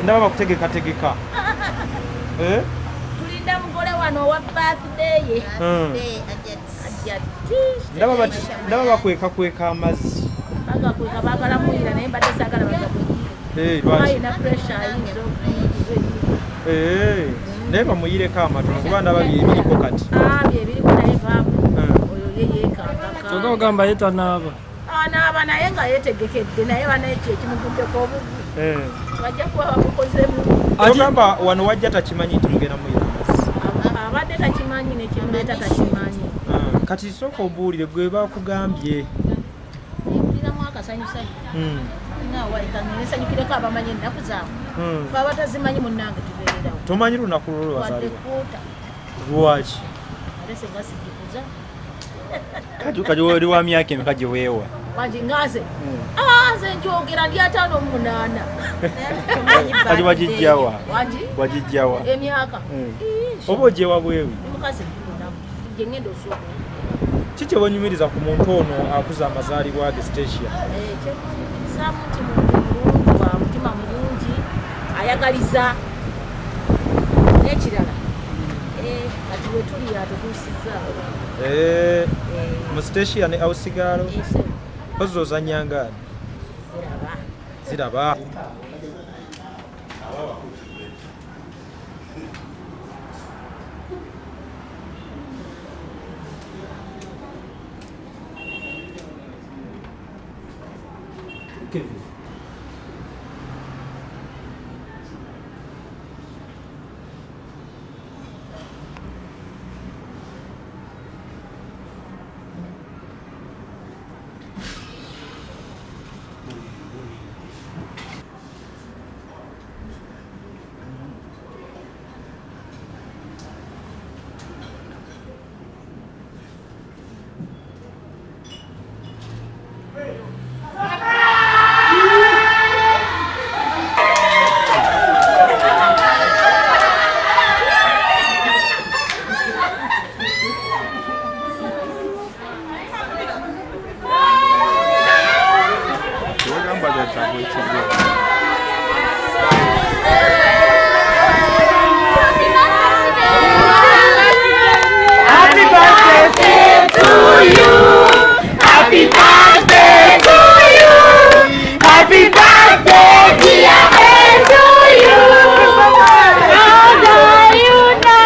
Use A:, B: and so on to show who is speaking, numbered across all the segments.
A: Ndaba bakutegekategeka. Eh?
B: Tulinda mugole wano owa birthday ye.
A: Ndaba bakwekakweka amazzi.
B: Bagakweka baagala muyira naye mbadde saagala bagakwekire.
A: Lwaki?
B: Alina pressure ayinza
A: Eh, naye bamuyireko amatono kuba ndaba byebiriko kati.
B: Byebiriko naye baabu oyo ye yeekangaka.
C: Kyokka ogamba ye tanaaba.
B: Anaaba naye nga yeetegekedde naye banaye ki ekimuguddeko obugu. Bajja kuba bamukozemu.
A: Ogamba wano wajja takimanyi nti mugenda muyira amazzi.
B: Abadde takimanyi nekimuleeta takimanyi.
A: Kati sooka ombuulire gwe bakugambye.
B: Mpuliramu akasanyusanyu. Nsanyukireko abamanyi ennaku zaabwe. Fe abatazimanyi munnange tubeererawo.
A: Tomanyi lunaku lwo
B: Wadde
A: lwazaalibwa?
B: kkuuta.
A: Lwaki?
B: Ate singa sigikuza.
D: Kati oli wa myaka emeka gye weewa?
B: Wangi nga nze. Nze njogera ndi 58.
D: Kati wagijjawa?
B: Wangi?
D: Wagijjawa?
B: Emyaka.
A: Oba ogyewa bwewi?
B: Ndi mukazi munamu. Gye ngenda osooka.
A: Ki kye wenyumiriza ku muntu ono akuza amazaalibwa ge Stecia?
B: Kyenyumirizaamu nti muntu mulungi, wa mutima mulungi, ayagaliza n'ekirala. Kati we tuli atutuusizaawo.
A: Mu Stecia ne Ausigalo ozza ozannya ngaani? Ziraba. Kevin.
E: Happy birthday to you. Happy birthday to you. Happy birthday, dear to you. How do you know?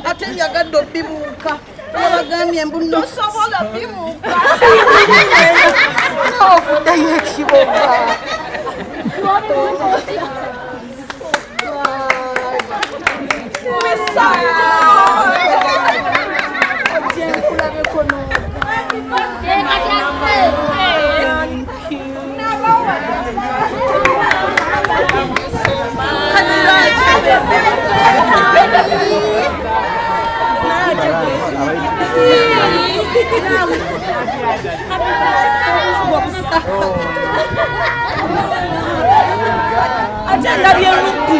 F: Ate njagadde obibuuka abagambye mbu tosobola bibuuka ovuddeyo ekiboga. Thank you. Ate ndabye Rupi.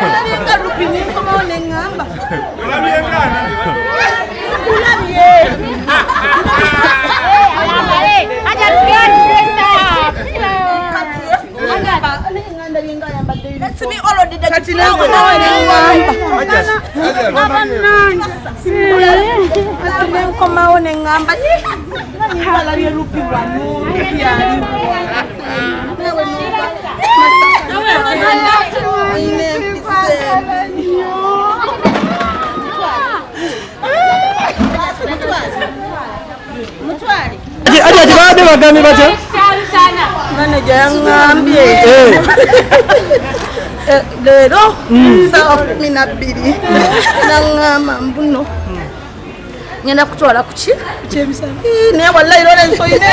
F: Ndabye nga Rupi nenkomawo ne ŋŋamba. Nkulabye. Kati nenkomawo ne ŋŋamba. Kati nenkomawo ne ŋŋamba. Nalabye Rupi wano, Rupi aliwo. Nawe
A: Ati bagambye batya?
F: Maneja yaŋŋambye leero ssaawa 12 naŋŋamba mbuno ngenda kutwala ku ki? Naye wallahi Lawrence oyina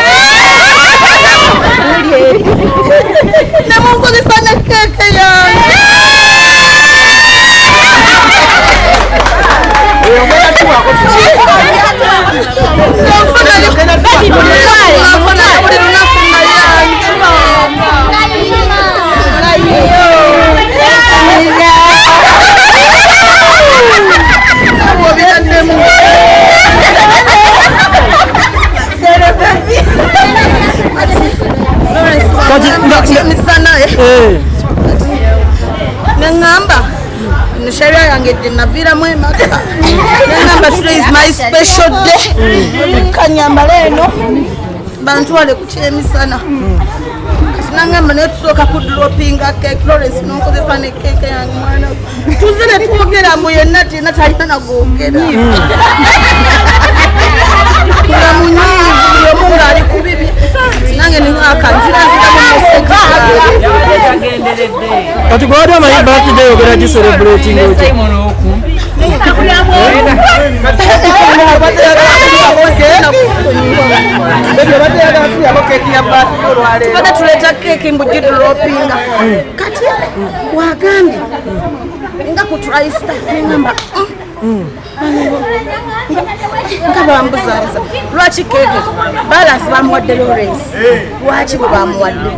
F: nemunkozesa ne keeke yange. Nengamba nisharia yange naviiramu emaka. Nengamba today is my special day. Kanyambala eno bantwale ku kyemisana. Kati nangamba naye tusooka kudropinga cake. Lawrence nonkozesa ne keeke yange mwana. Tuze ne twogera mbu yenna yenna talina nagwogera. Nga munyiivu buli omu ng'ali ku bibi. Nange ningaka nzira nzira mu museka.
A: Kati gwali omanyi birthday ogenda gicelebrating otya?
F: Tubadde tuleeta keeki mbu gidropinga. Kati wagambye nga ku Tristar nengamba nga bambuzabuza lwaki keeke balance bamuwadde Lawrence lwaki bwe bamuwadde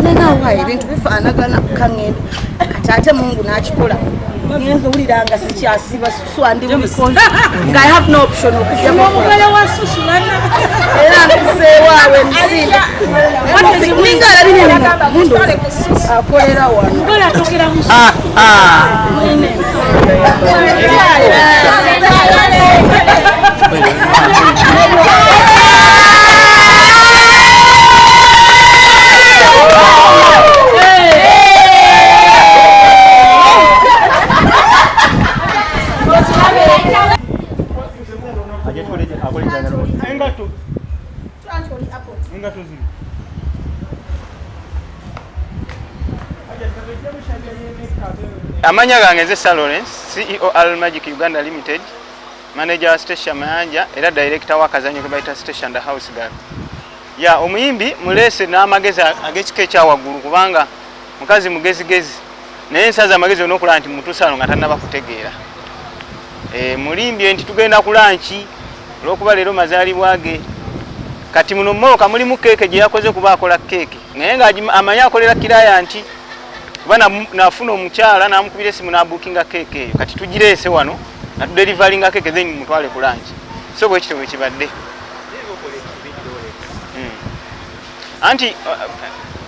F: nengawa ebintu bifaanagana kaŋŋenda kati ate Mungu n'akikola ngenza owulira nga sikyasiba susu andi bulikonzi nga I have no option okujjaera mpiseewaawe emisinde ninga alabye mundu akolera wano.
C: Amanya gange nze Sir Lawrence, CEO Al Magic Uganda Limited, manager wa Stecia Mayanja era director wa kazanyo ke bayita Stecia and the House Girl. Ya omuyimbi mulese n'amagezi ag'ekika ekya waggulu kubanga mukazi mugezigezi naye nsaza amagezi on'okulaba nti mutuusa nga tannaba kutegeera. Mulimbye nti tugenda ku lanki olw'okuba leero mazaalibwa ge. Kati muno mmoloka mulimu keeke gye yakoze kuba akola keeke naye nga amanyi akolera kiraya nti kuba nafuna omukyala n'amukubira essimu n'abuukinga keeke eyo kati tugireese wano natudelivalinga keeke then mutwale ku lanki. So bwe kityo bwe kibadde. Anti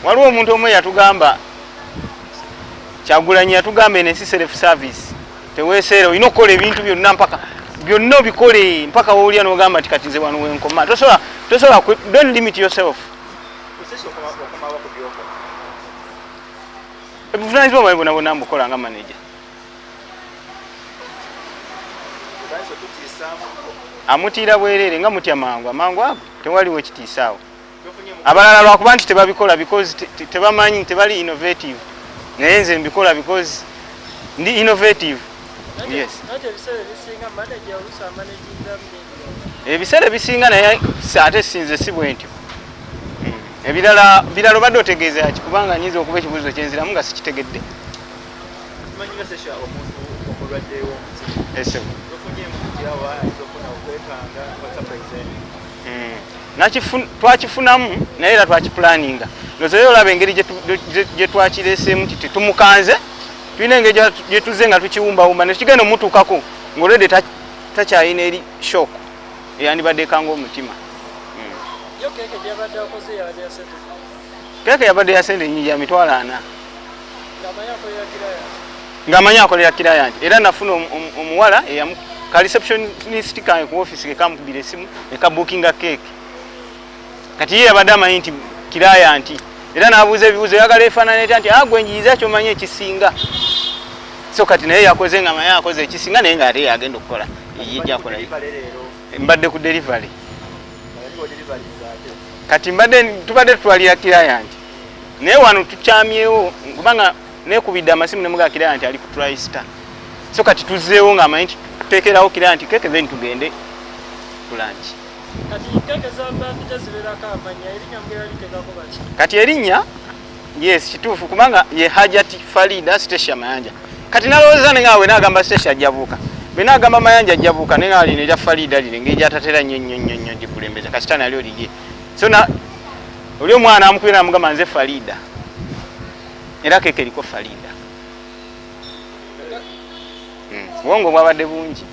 C: waliwo omuntu omu yatugamba Kyagulanyi yatugamba eno ensi self service teweeseera olina okukola ebintu byonna mpaka byonna obikole mpaka woolya n'ogamba nti kati nze wano wenkoma. Tosobola don't limit yourself. Obuvunaanyizibwa bwange bwonna bwonna mbukola nga manager. Amutiira bwereere nga mutya mangu amangu ago tewaliwo ekitiisaawo. Abalala lwakuba nti tebabikola because tebamanyi tebali innovative naye nze mbikola because ndi innovative. Yes. Ebiseera ebisinga naye ate sinze si bwe ntyo. Ebirala birala obadde otegeeza ki kubanga nyinza okuba ekibuuzo kyenziramu nga sikitegedde. Twakifunamu naye era twakipulaninga. Ndowooza olaba engeri gye twakireeseemu nti tetumukanze, tulina engeri gye tuzze nga tukiwumbawumba ne kigenda omutuukako ng'olwedde takyalina eri shock eyandibadde ekanga omutima. Keeke yabadde ya sente nnyingi ya 400,000. Ng'amanyi akolera client era nafuna omuwala ka receptionist kange ku office ke kamukubira essimu ne kabuukinga keeke. Kati ye yabadde amanyi nti client era n'abuuza ebibuuzo oyagala efaanana etya nti gwe njiyiza ky'omanyi ekisinga. So kati naye yakoze nga amanyi akoze ekisinga naye ng'ate yagenda okukola yejjakola. Mbadde ku delivery. Kati mbadde tubadde tutwalira client naye wano tukyamyewo kubanga nekubidde amasimu ne mugaa client ali ku Tristar. So kati tuzzeewo ng'amanyi nti tuteekerawo client keeke then tugende ku lunch. Kati erinnya yes kituufu kubanga ye Hajati Farida Stecia Mayanja. Kati nalowooza ne nga we naagamba Stecia ajjabuuka bwe naagamba Mayanja ajjabuuka naye nga lino erya Farida lino engeri gy'atatera nnyo nnyo nnyo nnyo gikulembeza kasita nalyo lirye. So na oli omwana amukubira namugamba nze Farida era keeke eriko Farida. Obwongo bwabadde bungi.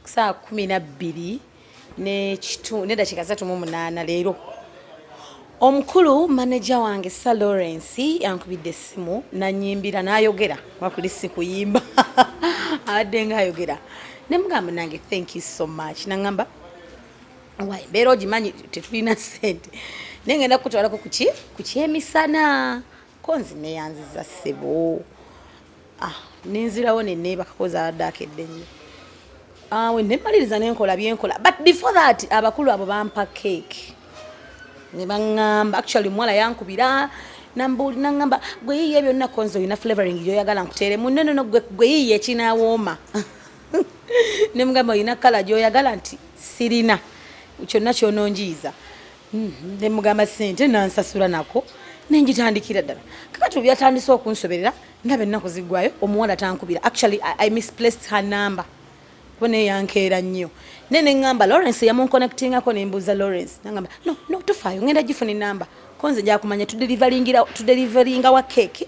F: Saa 12 n'eddakiika 38 leero omukulu maneja wange Sir Lawrence yankubidde essimu nanyimbira n'ayogera wakuli si kuyimba abadde ng'ayogera ne mugamba nange thank you so much nangamba wa embeera ogimanyi tetulina ssente naye ngenda kukutwalako kuki ku kyemisana ko nzi neeyanziza ssebo nenzirawo neneebakakoza abadde akedde nnyo. We nemmaliriza nenkola byenkola but before that abakulu abo bampa cake ne baŋŋamba actually omuwala yankubira naŋŋamba gwe yiiye byonna konze olina flavoring gy'oyagala nkuteeremu no gwe yiiye ekinaawooma ne mugamba olina kala gy'oyagala nti sirina kyonna ky'ononjiiza ne mugamba ssente nansasula nako nengitandikira ddala. Kakati byatandise okunsoberera ndaba ennaku ziggwayo omuwala tankubira actually I misplaced her number kuba naye yankeera nnyo naye ne ŋŋamba Lawrence yamunconnectingako ne mbuuza Lawrence nangamba no tofaayo ngenda gifuna enamba ko nze nja kumanya tudeliveringa wa keeke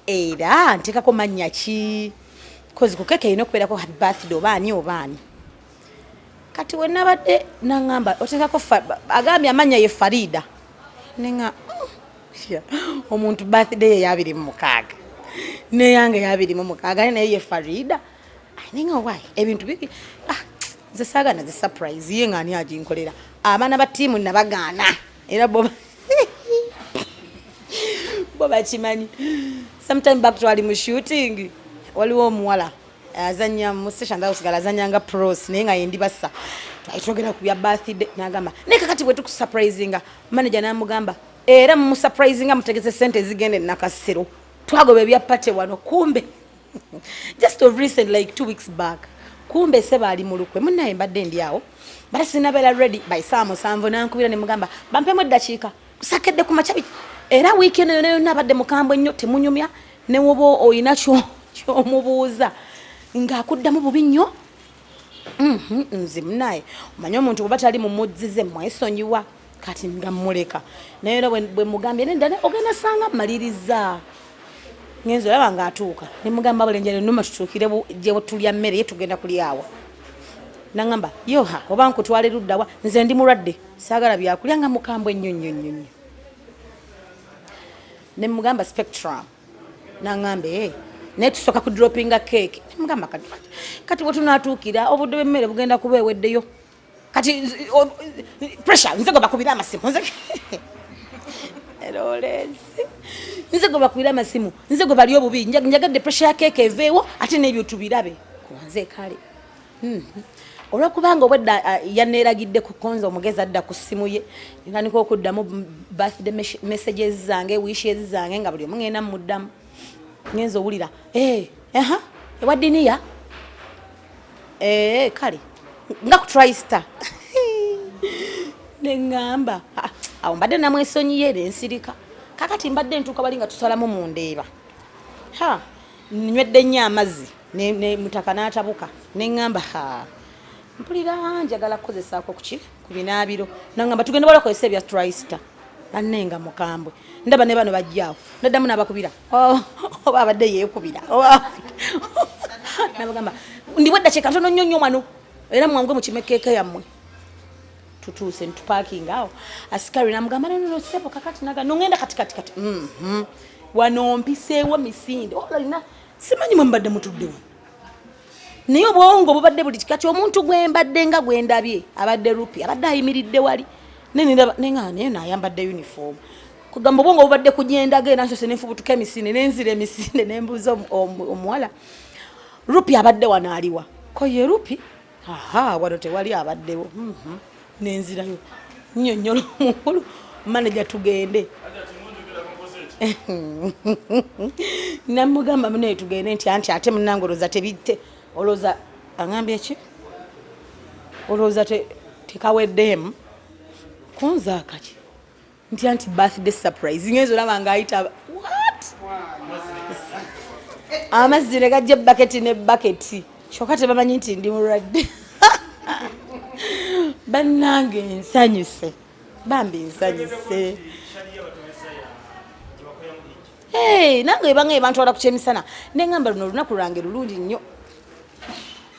F: era nteekako mannya ki kozi ku keeke erina okubeerako happy birthday oba ani oba ani. Kati we nabadde naŋŋamba oteekako agambye amannya ye Farida nenga omuntu birthday ye 26 neyange 26 naye ye Farida nenga why ebintu bibi nze saagana ze surprise ye nga ani aginkolera abaana ba ttiimu nabagaana era bo bakimanyi. Sometime back twali mu shooting waliwo omuwala azannya mu session osigala azannya nga pros naye nga yendi bassa twali twogera ku bya birthday n'agamba naye kakati bwe tukusurprisinga manager n'amugamba era mumusurprisinga mutegese ssente ezigenda e Nakasero twagoba ebya party wano kumbe just of recent like 2 weeks back kumbe seba ali mulukwe munnaye mbadde ndi awo bata sinabeera ready by saa 7 nankubira ne mugamba bampemu eddakiika kusakedde ku makya era wiiki eno yonna yonna abadde mukambwe nnyo temunyumya ne woba olina ky'omubuuza ng'akuddamu bubi nnyo. Nze munnaye omanyi omuntu bw'oba tali mumudzize mwesonyiwa kati nga mmuleka naye era bwe mugambye nedda ogenda sanga mmaliriza ngenze olaba ng'atuuka ne mugamba bulenjere nnuma tutuukire gye tulya mmere ye tugenda kulyawa nangamba yoha oba nkutwale luddawa nze ndi mulwadde saagala byakulya nga mukambwe nnyo nnyo nnyo nnyo ne mugamba Spectrum nangamba naye tusooka ku droppinga cake ne mugamba kati bwe tunaatuukira obudde bw'emmere bugenda kuba eweddeyo kati pressure nze gwe bakubira amasimu nze Lawrence nze gwe bakubira amasimu nze gwe bali obubi njagadde pressure ya cake eveewo ate n'ebyo tubirabe kubanze kale. Olwokubanga obwedda yaneeragidde ku konza omugezi adda ku ssimu ye, ntandika okuddamu birthday messages zange, wishes zange, nga buli omu ngenda muddamu. Ngenza owulira aha ewa diniya kale nga ku Tristar neŋŋamba awo mbadde namwesonyiye nensirika. Kakati mbadde ntuuka wali nga tusalamu mu ndeeba, ha nywedde nnyo amazzi ne mutaka n'atabuka, neŋŋamba ha mpulira njagala kukozesaako kuki ku binaabiro. Naŋŋamba tugende wala okozesa ebya Tristar. Bannenga mukambwe, ndaba ne bano bajjaawo, naddamu n'abakubira oba abadde yeekubira, nabagamba ndiwe eddakiika ntono nnyo nnyo wano, era mwanguwe mukime keeke yammwe. Tutuuse ntupakinga awo, asikari namugamba no no sebo kakati naga nongenda kati kati kati wano mpiseewo misinde olina simanyi mwe mbadde mutudde wano, naye obwongo bubadde buli kati. Omuntu gwe mbadde nga gwe ndabye abadde Rupi, abadde ayimiridde wali nenga naye naayambadde uniform, kugamba obwongo bubadde kugendaga. Era nsose nenfubutuka emisinde nenzira emisinde nembuuza omuwala, Rupi abadde wano aliwa? Ko ye Rupi, aha wano tewali abaddewo. Nenzirayo nnyonnyola omukulu manager tugende, namugamba munaye tugende, nti anti ate munange olowooza tebitte, olowooza aŋambye ki, olowooza tekaweddeemu kunza akaki, nti anti birthday surprise. Ngenza olaba ngaayita what amazzi ne gajja baketi ne baketi, kyokka tebamanyi nti ndi mulwadde. Bannange nsanyuse, bambi nsanyuse. Nange bange bantwala ku kyemisana, neŋŋamba luno olunaku lwange lulungi nnyo,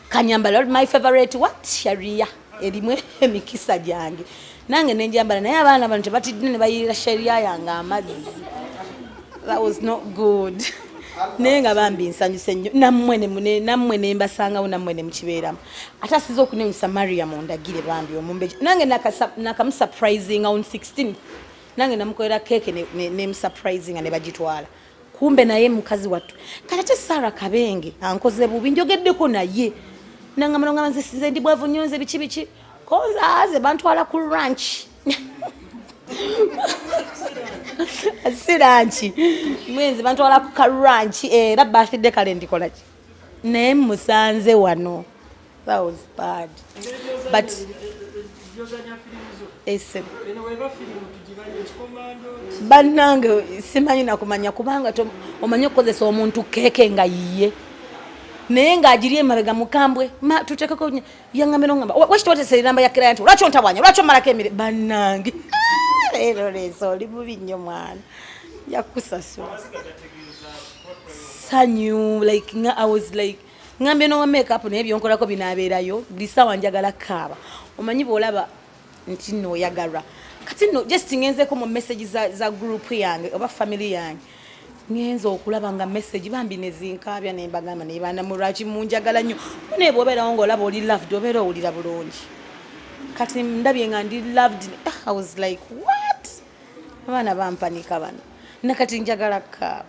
F: kanyambala my favorite what sharia erimu emikisa gyange, nange nenjambala. Naye abaana bano tebatidde ne bayirira sharia yange amazzi. That was not good. Naye nga bambi nsanyuse nnyo, nammwe nembasangawo, nammwe nemukibeeramu. Ate asize okunewunyisa Mariam Ndagire, bambi omumbeja, nange nakamusurprisinga on 16, nange namukolera keeke nemusurprisinga ne bagitwala, kumbe naye mukazi wattu. Kati ate Sara Kabenge ankoze bubi, njogeddeko naye nangamba nze size ndi bwavu nnyo, nze biki biki, konza aze bantwala ku lunch, si lunch mwenzi, bantwala ku ka lunch, era birthday kale ndikolaki naye musanze wano. That was bad, but ese bannange simanyi nakumanya, kubanga omanyi okukozesa omuntu keeke nga yiye, naye ng'agiri emabega mukambwe tuteekeko yaŋŋambe noŋŋamba wakitwatesa enamba ya client, lwaki ontabwanya, lwaki omalako emire. Bannange leero leesa oli bubi nnyo mwana, yakusasula sanyu like nga I was like ŋŋambye nowa makeup, naye byonkolako binaabeerayo buli ssaawa njagala kaaba. Omanyi bw'olaba nti nno oyagalwa, kati nno just ngenzeko mu message za group yange oba family yange, ngenza okulaba nga message bambi nezinkaabya, nembagamba naye baana mwe lwaki munjagala nnyo? Naye bw'obeerawo ng'olaba oli loved, obeera owulira bulungi. Kati ndabye nga ndi loved, I was like what, abaana bampanika bano, nakati njagala kaaba.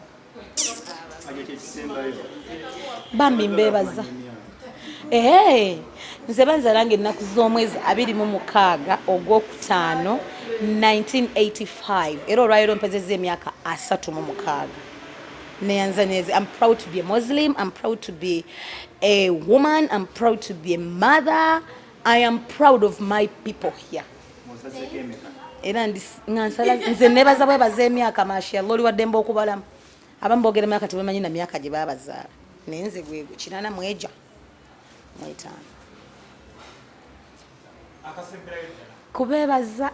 F: Bambi mbeebaza. Nze banzalanga ennaku z'omwezi 26 ogwokutaano 1985, era olwaleero mpezezza emyaka 36. Neyanzaneze. I'm proud to be a Muslim, I'm proud to be a woman, I'm proud to be a mother, I am proud of my people here. Era nga nsala nze nebaza bwebaza emyaka, mashallah, oli waddembe okubalamu. Abamu boogera emyaka tebamanyi na myaka gye babazaala, naye nze gwegwe 85.
A: Akasemberayo ddala.
F: Kubeebaza.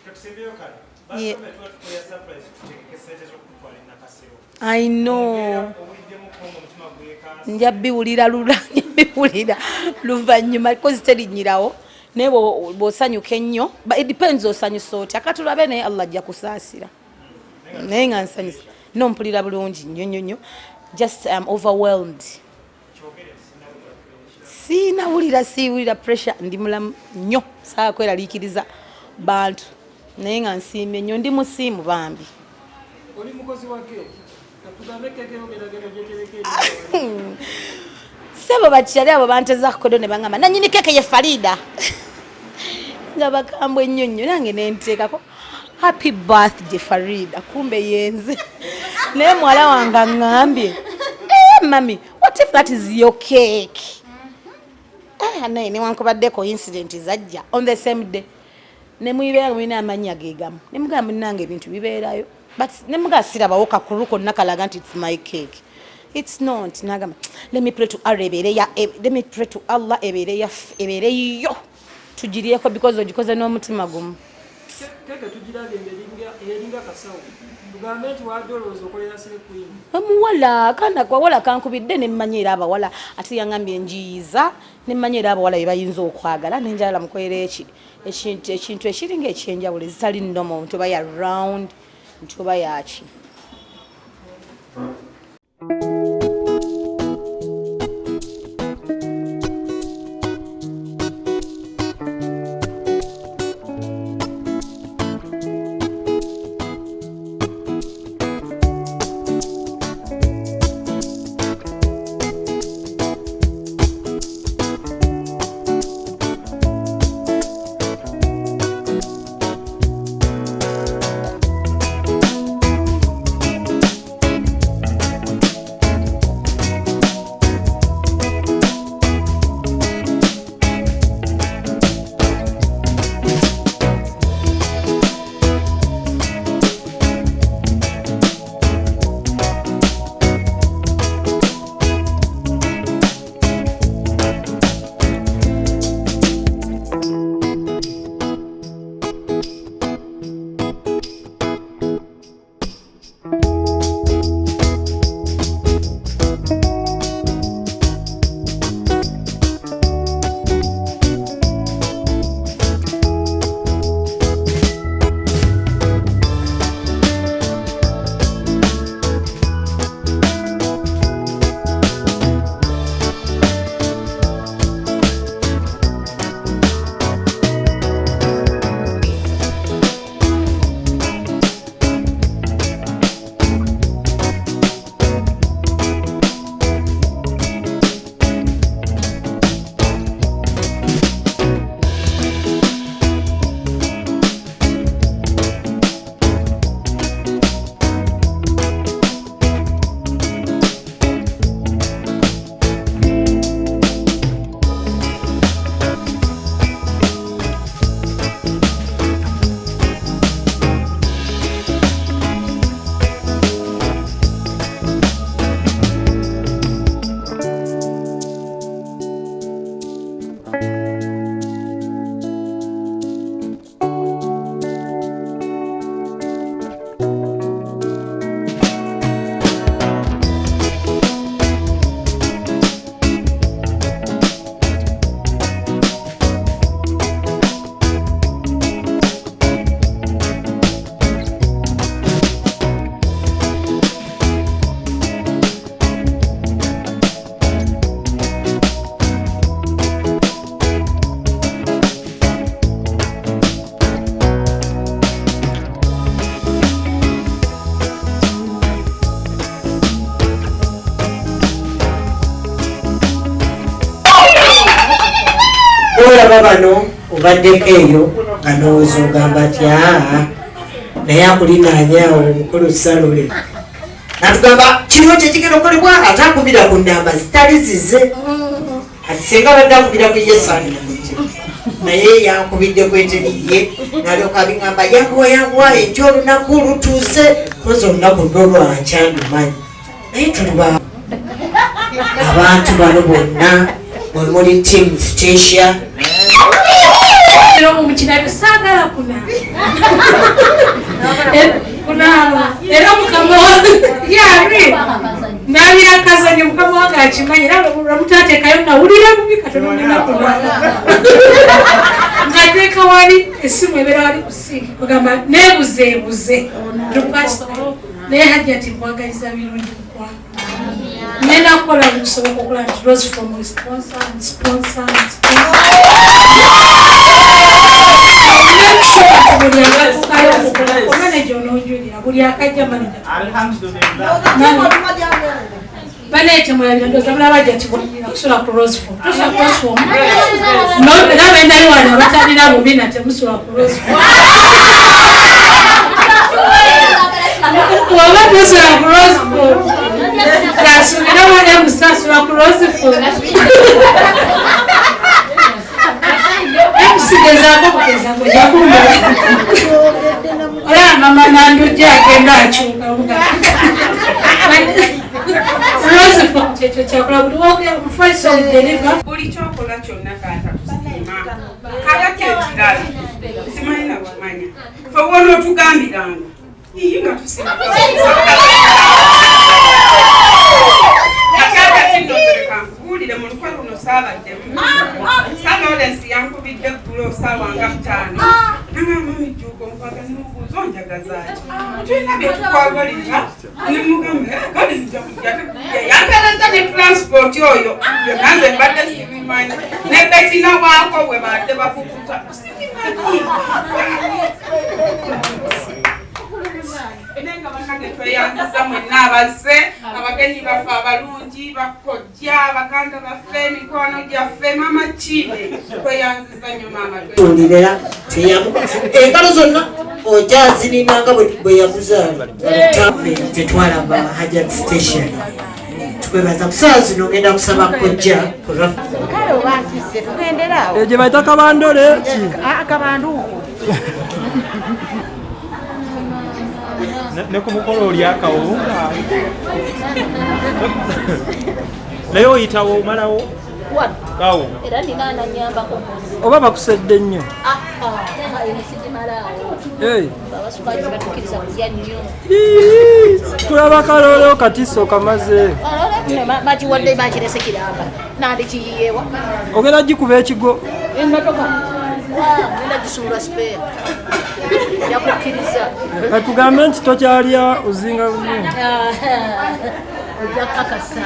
A: Katusembeyo kale. Batugambye tuba tukolera surprise, tutegeke sente z'okutwala e Nakasero.
F: I know.
A: Owuliddemu ko ng'omutima gwekansa?
F: Nja biwulira lula, nja biwulira luvannyuma kozi terinyirawo, naye bw'osanyuka ennyo, but it depends osanyusa otya. Katulabe, naye Allah ajja kusaasira. Naye nga nsanyusa no, mpulira bulungi nnyo nnyo nnyo, just am overwhelmed.
A: Kyogere, sinawulira pressure.
F: Siinawulira, siiwulira pressure, ndi mulamu nnyo, saa kweraliikiriza bantu, naye nga nsiimye nnyo, ndi musiimu bambi.
G: Oli mukozi wa keeki, katugambe keeke yogeragenda gyetereka.
F: Sebo bakyali abo banteza kukodo ne bangamba nanyini keke ye Farida. Nga bakambwe ennyo nnyo nange nenteekako happy birthday Farida, kumbe yenze. Naye muwala wange aŋŋambye, mami, what if that is your cake? Naye newankubadde coincident zajja on the same day. Ne muyibeera mulina amannya ge gamu. Ne mugamba munnange ebintu bibeerayo. But ne mugamba sirabawo kakulu konna kalaga nti it's my cake. It's not. Nagamba, let me pray to Allah ebeere ya, let me pray to Allah ebeere ya, ebeere yo. Tugiryeko because ogikoze n'omutima gumu.
G: Keke tugirabye ng'eringa kasawo. Tugambe nti wadde olowooza okolera Slay Queen.
F: Omuwala kana kwawala kankubidde ne mmanyi era abawala ate yangambye njiyiza ne mmanyi era abawala bye bayinza okwagala ne njagala mukolera eki ekintu ekiringa ekyenjawulo ezitali normal nti oba ya round nti oba yaki.
H: Olaba bano obaddeko eyo nga ndowooza ogamba nti aa naye akulinaanya awo omukulu Salule natugamba kiriwo kyekigenda okukolebwa ate akubira ku nnamba zitali zize ati singa abadde akubira ku ye saanira kujja naye yankubidde kweteriye nalyoka abingamba yanguwa yanguwa enkya olunaku lutuuse kozi olunaku lwo lwankya ndumanyi naye tuli ba abantu bano bonna mwe muli team Stacia.
I: Saagala kunaaba era mukama wange naabira akazannyo mukama wange akimanyi era lwemutateekayo nawulira bubi katono nina kunaaba ngateeka wali essimu ebeera wali ku sinki kugamba neebuzeebuze naye hajja ati nkwagaliza birungi mukwano nena kukola nkusobola okukola nti rose from sponsor and sponsor and sponsor manager ononjulira buli akajja manager. Banaye temwerabira, ndowooza mulaba Hajjati bwanyira kusula ku Rose Foam. Tusula ku Rose Foam. Era bendali wano abatalina bubina temusula ku Rose Foam. Oba tusula ku Rose Foam. Kasubira wali musasula ku Rose Foam. Emusigezaako kugezaako jakumba. Olaba mama Nandujja agenda akyuka. Rose Foam kyekyo kyakola buli first of deliver.
J: Buli kyokola kyonna kanta tusiima. Kakati ekirala simanyi na kumanya. Ffe wona otugambiranga iyi nga tusiima. Kati ate nno leka nkubuulire mu lukwe luno saabaddemu. Sir Lawrence yankubidde eggulo ssaawa nga 5. Nangamba mijjuuko nkwata n'obuuza onjagaza ki? Tulina bye tukwagalira. Ne mugamba kale nja kujja tekujja. Yampeereza ne transport oyo. Byonna nze mbadde sibimanyi. Ne Bettina waako bwe badde bakukuta. Sibimanyi. Nenga bannange tweyanziza mwenna abazze, abagenyi baffe abalungi, bakojja, baganda baffe, mikwano gyaffe, mama Kibe, tweyanziza nnyo maama.
H: Tuwulira engalo zonna okyazirinanga bwe yamuzaala. Tetwalaba Hajjat Station. Tukwebaza ku ssaawa zino ngenda kusaba kojja.
K: Kale oba nkisse tugendera awo.
G: Gye bayita kabandole ki?
K: Akabanduuko.
A: Ne ku mukolo oli akawunga. Naye oyitawo omalawo? Awo.
B: Era nina anannyambako.
G: Oba bakusedde nnyo?
B: Sigimalaawo. Abasukaali batukkiriza kulya nnyo.
G: Tulaba kaloolo katiisa okamaze.
B: Bakiwadde bakirese kiramba. Nandikiyiyeewa.
G: Ogenda gikuba ekigo.
B: Emmotoka. Ngenda gisuula spare. Yakukkiriza.
G: Katugambe nti tokyalya ozinga bulungi.
B: Ojja kukakasa.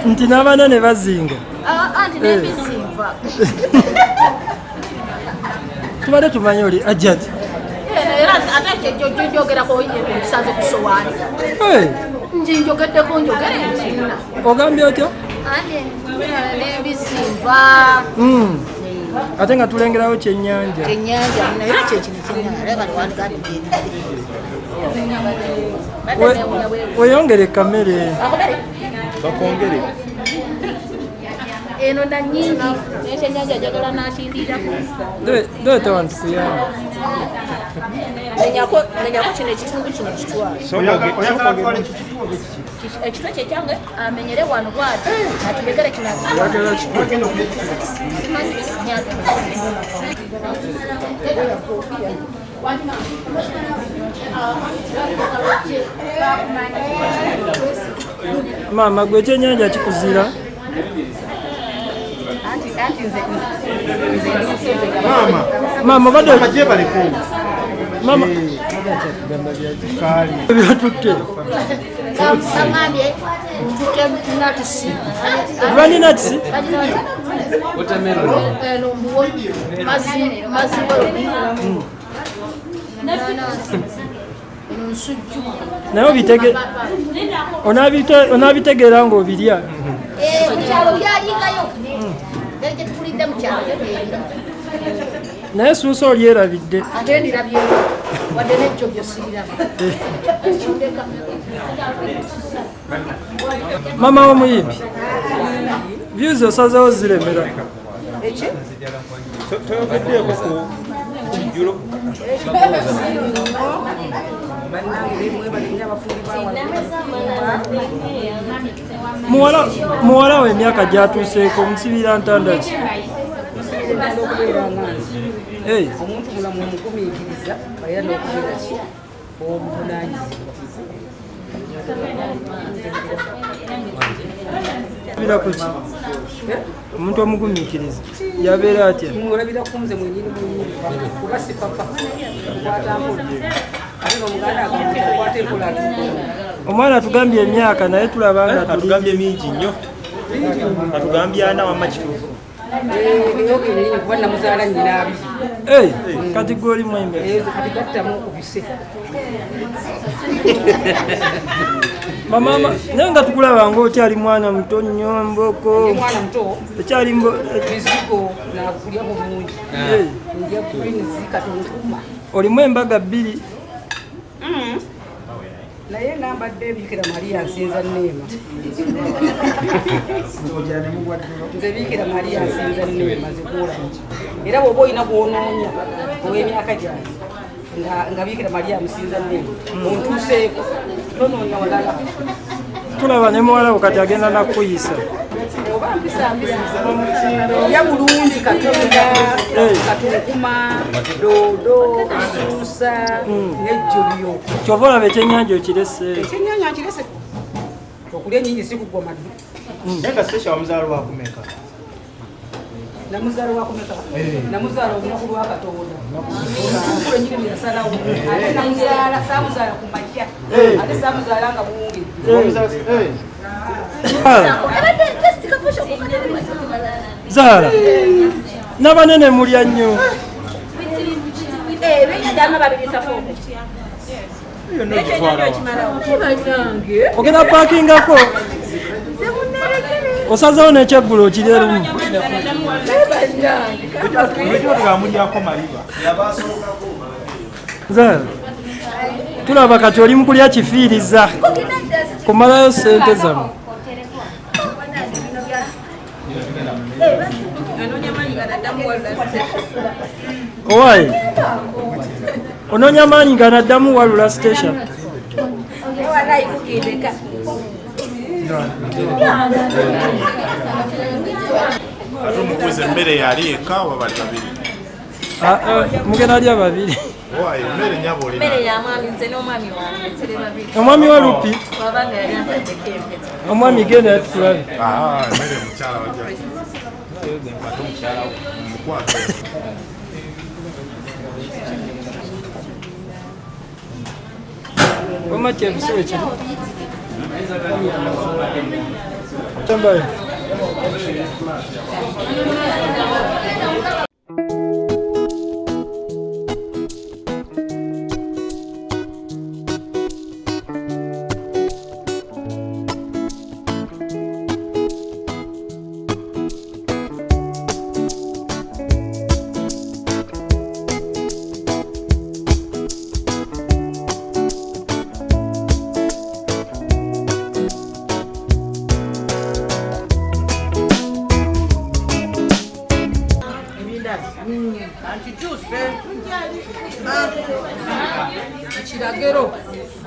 G: Nti n'abanene bazinga.
B: Anti n'ebizinva.
G: Tubadde tumanyi oli Hajjati.
B: Era ate njogerako nkisanze ku ssowaani. Nti njogeddeko njogere nti nna.
G: Ogambye otya?
B: Anti n'ebizinva.
G: Ate nga tulengerawo kyennyanja.
B: Kyennyanja era kyekino kyennyanja era bano wandugambye.
G: Weyongere kamere.
A: Bakongere.
B: Eno na nyingi ekyennyanja njagala n'akindiirako.
G: Leeta wantu kuyamba.
B: Menyako kino ekitundu kino kitwale. Ekitwe kye kyange amenyere wano bw'ati atulekere kino.
G: Maama gwe ekyennyanja kikuzira? Mama obadde Mama byatutte.
B: Bagambye ntutte nuts.
G: Lwani nuts?
B: Watermelon. Mazi
G: Naye onaabitegeera ng'obirya.
B: Mu kyalo byalingayo. Engeri gye tukulidde mu kyalo byebyo.
G: Naye suusa olyerabidde.
B: Ate ndirabye wadde n'ejjo byo siriraba.
G: Maama w'omuyimbi, views osazeewo ziremera.
A: Toyogeddeeko ku kijjulo.
G: Muwala we emyaka gy'atuuseeko omusibira ntanda ki?
K: Omuntu mulamu omugumiikiriza era n'okubeera ki obuvunaanyizibwa.
G: Omuntu omugumiikiriza yabeera atya?
K: Olabira ku nze mwennyini mwennyini kuba si papa kukwata mpola ate n'Omuganda agamba kukwata empola atukola.
G: Omwana atugambye emyaka naye tulaba nga
A: atugambye mingi nnyo. Atugambye ana wamma kituufu.
K: Kuba namuzaala nnyina abiri.
G: Kati gwe oli mwembe.
K: Kati gattamu ku bise.
G: Mama naye nga tukulaba ng'okyali mwana muto nnyo mboko.
K: Mwana muto.
G: Okyali
K: mizigo nakulya bulungi. Ndya greens katunkuma.
G: Olimu embaga bbiri.
K: Naye nambadde Bikira Maria nsinza neema. Nze Bikira Maria nsinza neema zikula. Era bw'oba olina gw'onoonya ow'emyaka gyange nga Bikira Maria musinza neema ontuuseeko tonoonya walala.
G: Tulaba ne muwala wo kati agenda nakuyisa.
K: Oba mpisa ya bulungi katonda katunkuma doodo susa n'ejjobyo.
G: Kyova olaba ekyennyanja okirese.
K: Ekyennyanja nkirese. Okulya ennyingi si kugwa maddu.
C: Naye nga Stecia wamuzaala lwakumeka?
K: Namuzaala lwakumeka? Namuzaala olunaku lwa Katonda. Omukulu ennyini bwe yasalawo. Ate namuzaala saamuzaala ku makya. Ate saamuzaala nga buwungedde.
G: Zahara, n'abanene mulya nnyo. Ogenda paakingako osazeewo n'ekyeggulo okirya lumu. Zahara, tulaba kati oli mu kulya kifiiriza kumalayo ssente zammwe. Owaaye onoonya maanyi ganaddamu walula station.
L: Ate omukuza emmere yali eka oba bali babiri?
G: Mugenda alya babiri.
L: Owaaye emmere nnyabo olina.
M: Emmere ya mwami nze n'omwami wange tuli babiri.
G: Omwami wa Lupi?
M: Wabanga yali antaddeko empeta.
G: Omwami genda tulabe.
L: Emmere mukyala wajja. Ate omukyala wo mukwate.
G: Wamma kyefusiwe kiri. Tambayo.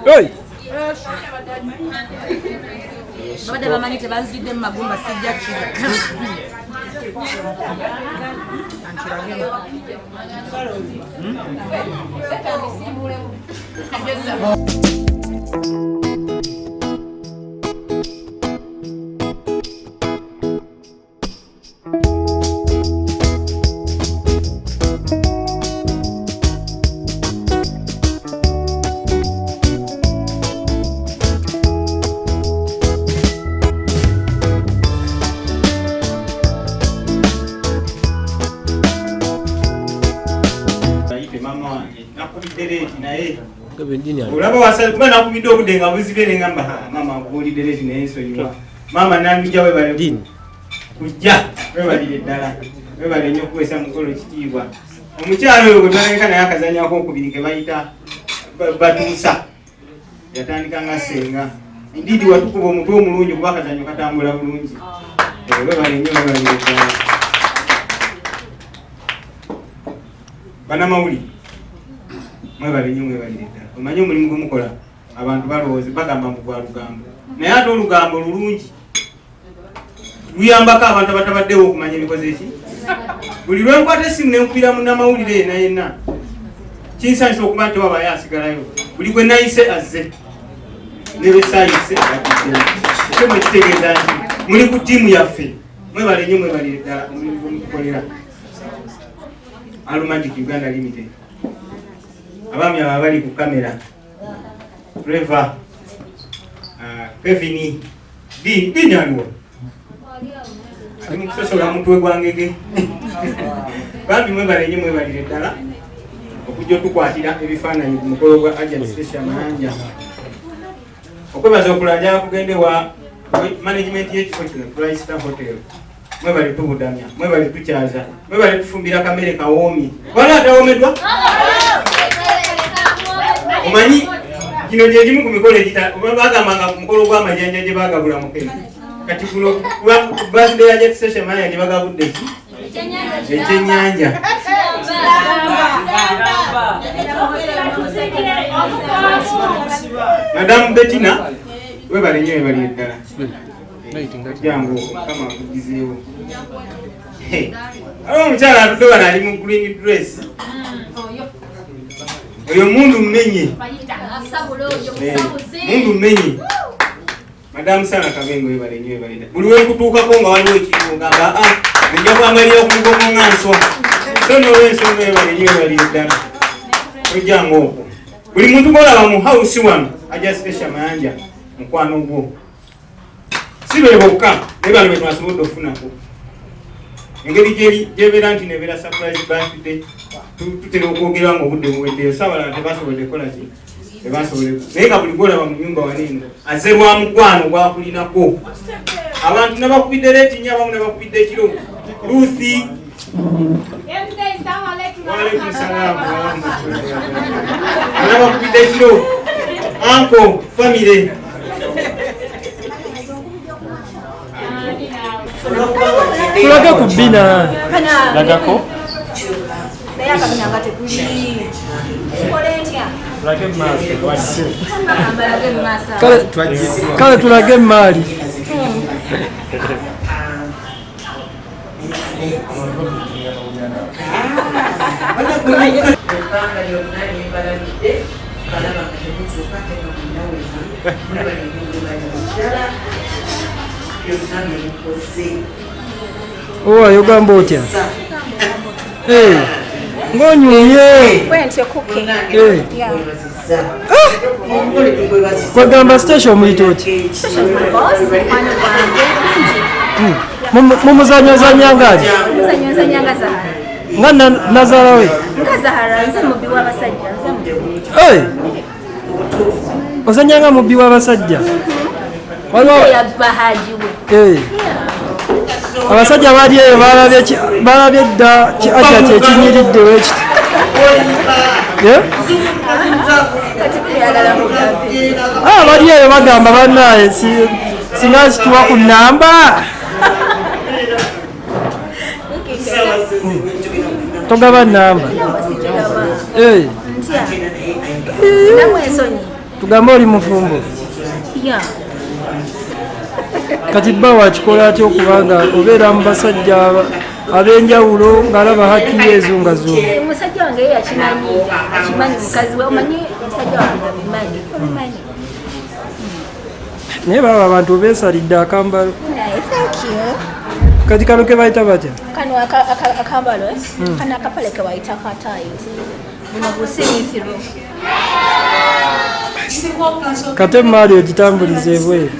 G: Hey!
F: Babadde bamanyi tebanzijidde mu magumba sijja kira.
C: Olaba wasale kuba nakubidde obudde nga buzibye ne ngamba maama nkubuulidde leeti naye nsonyiwa. Maama nandujja webale kujja webalire ddala webale nnyo okuweesa mukolo ekitiibwa. Omukyalo oyo gwe twalabika naye akazanyo akookubiri ke bayita Batuusa yatandika nga ssenga. Indeed watukuba omutwe omulungi kuba akazanyo katambula bulungi. Webale nnyo webalire ddala. Bannamawulire mwebale nnyo mwebalire ddala. Omanyi omulimu gwe mukola abantu balowooza bagamba mbu gwa lugambo naye ate olugambo lulungi luyambako abantu abatabaddewo okumanya emikozi eki. Buli lwe nkwata essimu ne nkubira munnamawulire yenna yenna kinsanyusa okuba nti wabayo asigalayo. Buli gwe nayise azze ne besaayise atiddeyo. Ekyo mwe kitegeeza nti muli ku ttiimu yaffe. Mwebale nnyo mwebalire ddala omulimu gwe mutukolera. Alumagic Uganda Limited. Abaami abo abali ku kamera Trevor, Kevin, Dini aliwo ali mu kusosola mutwe gwa ngege. Bambi mwebale nnyo mwebalire ddala okujja otukwatira ebifaananyi ku mukolo gwa Hajjat Stecia Mayanja. Okwebaza okulala njagala kugende wa management y'ekifo kino Tristar Hotel. Mwebale tubudamya, mwebale tukyaza, mwebale tufumbira kamere kawoomi. Waliwo atawoomeddwa? Omanyi gino gye gimu ku mikolo egita bagamba nga ku mukolo gw'amajanja gye bagabula mukene. Kati kuno birthday ya Jet Station Maya gye bagabudde ki? Ekyennyanja. Madamu Bettina webale nnyo, webale ddala. Jangu kama akugizeewo. Aliwo omukyala atudde wano ali mu green dress. Oyo mundu mmenye. Mundu mmenye. Madamu Sara Kabengo webale nnyo, webale ddala. Buli we nkutuukako nga waliwo ekintu ngamba nja kwambalira ku mugongo nga nswa. So n'olw'ensonga webale nnyo, webale ddala. Tojjanga okwo. Buli muntu gw'olaba mu house wano ajja Stecia Mayanja mukwano gwo. Si be bokka naye bano be twasobodde okufunako. Engeri gyebeera nti nebeera surprise birthday tutera okwogera nga obudde buweddeyo, so abalala tebasobodde kukola ki? Tebasobodde. Naye nga buli gw'olaba mu nnyumba wano eno azze lwa mukwano gwakulinako. Abantu nabakubidde leeti nnyo, abamu nabakubidde ekiro. Ruthi. Waalaikum salaam wa rahmatullahi. Nabakubidde ekiro. Uncle, family.
G: Tulage ku bbina.
D: Lagako.
M: Naye akabina nga tekuli. Nkole ntya?
D: Tulage mu maaso.
M: Mbalage mu maaso.
G: Kale tulage emaali.
H: Ebbanga lyonna lyembalamidde balaba nga temuzuuka ate nga mwenna wemuli mwebale nnyo mwebale ddala byonna bye mukoze.
G: Owa yogamba otya? Ng'onyumye. Kwegamba Stecia omuyita otya? Mumuzanyazanya ng'ani? Nga nazaala we?
M: Nga Zahara, nze mubbi w'abasajja, nze mubbi.
G: Ozannya nga mubbi w'abasajja?
M: Waliwo yabba Haji we.
G: Abasajja bali eyo balabye dda ki Aja kyekinyiridde wekiti. Bali eyo bagamba bannaye singa kituwa ku nnamba. Togaba nnamba. Tugambe oli mufumbo. Kati bba wakikola atya okubanga obeera mu basajja ab'enjawulo ng'alaba haki ye ezungazunga?
M: Omusajja wange ye akimanyi, akimanyi mukazi we, omanyi omusajja wange abimanyi, obimanyi.
G: Naye baba abantu beesalidde akambalo.
M: Thank you.
G: Kati kano ke bayita batya?
M: Kano akambalo, kano akapale ke bayita katayizi. Buno busirisiro.
G: Kate emaali ogitambuliza ebweru.